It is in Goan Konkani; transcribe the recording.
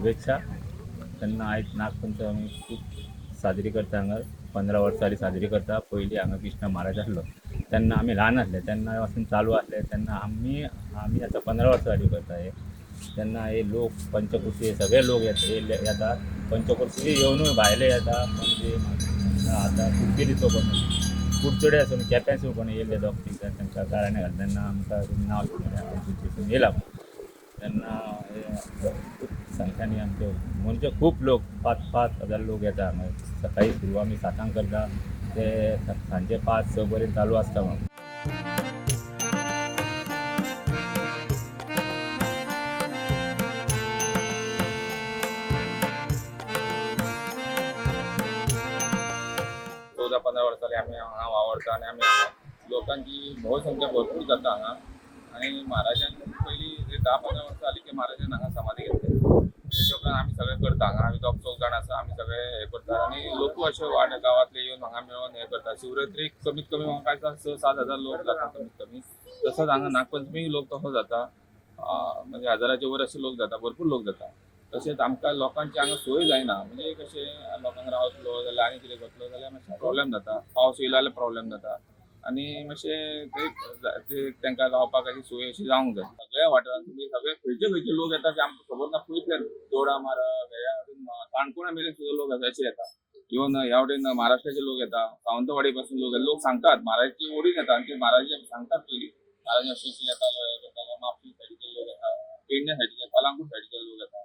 शुभेच्छा. तेन्ना आयज नागपंचमी खूब साजरी करता हांगा. 15 वर्सां जाली साजरी करता. पयलीं हांगा कृष्ण महाराज आसलो तेन्ना आमी ल्हान आसले तेन्ना पासून चालू आसले. तेन्ना आमी आमी आतां 15 वर्सां जाली करता हे. तेन्ना हे लोक पंचकुर्सी सगळे लोक येतात. पंचकुर्सी येवनूय भायले येता. पणजे आतां कुडचडीचो कोण कुडचडे आसून केप्यांसून कोण येयले दोग तीग जाण तांकां गाराणें घातलें तेन्ना आमकां नांव सांगलें थंयसून येयला. तेन्ना हे खूब संख्यानी आमचे म्हणजे खूब लोक 5-5 हजार लोक येता हांगा. सकाळी सुरू आमी 7 करता ते सांजे 5-6 पर्यंत चालू आसता. 14-15 वर्सां जाली आमी हांगा वावरता आनी आमी हांगा लोकांची भोवसंख्या भरपूर जाता हांगा. आनी महाराजान पयलीं 10-15 वर्सां जाली की महाराजान हांगा समाधी घेतली. तेच्या उपरांत आमी सगळे करता हांगा. आमी दोग चौग जाण आसा, आमी सगळे हे करतात आनी लोकूय अशे वाड गांवांतले येवन हांगा मेळोन हे करता. शिवरात्रीक कमीत कमी म्हाका दिसता 6-7 हजार लोक जाता कमीत कमी. तसोच हांगा नागपंचमी लोक तसो जाता, म्हणजे हजाराचे वयर अशे लोक जाता, भरपूर लोक जाता. तशेंच आमकां लोकांची हांगा सोय जायना, म्हणजे कशें लोकांक रावतलो जाल्यार आनी कितें करतलो जाल्यार मातशें प्रोब्लेम जाता. पावस येयलो जाल्यार प्रोब्लेम जाता आनी मातशें ते तांकां रावपाक अशी सोय अशी जावंक जाय सगळ्या वाठारांत. तुमी सगळे खंयचे खंयचे लोक येता ते आमकां खबर ना. खंयतल्यान दोडा मारा ह्या वटेन काणकोणा मेरेन सुद्दां लोक आसा अशे येता. इवन ह्या वटेन महाराष्ट्राचे लोक येता, सावंतवाडी पासून लोक लोक सांगतात, महाराजची ओडीन येता आनी ते महाराज सांगतात पयलीं महाराज अशें अशें येतालो, हे करतालो. म्हापशें सायडीचे लोक येता, पेडणे सायडीचे, कलांगूट सायडीचे लोक येता.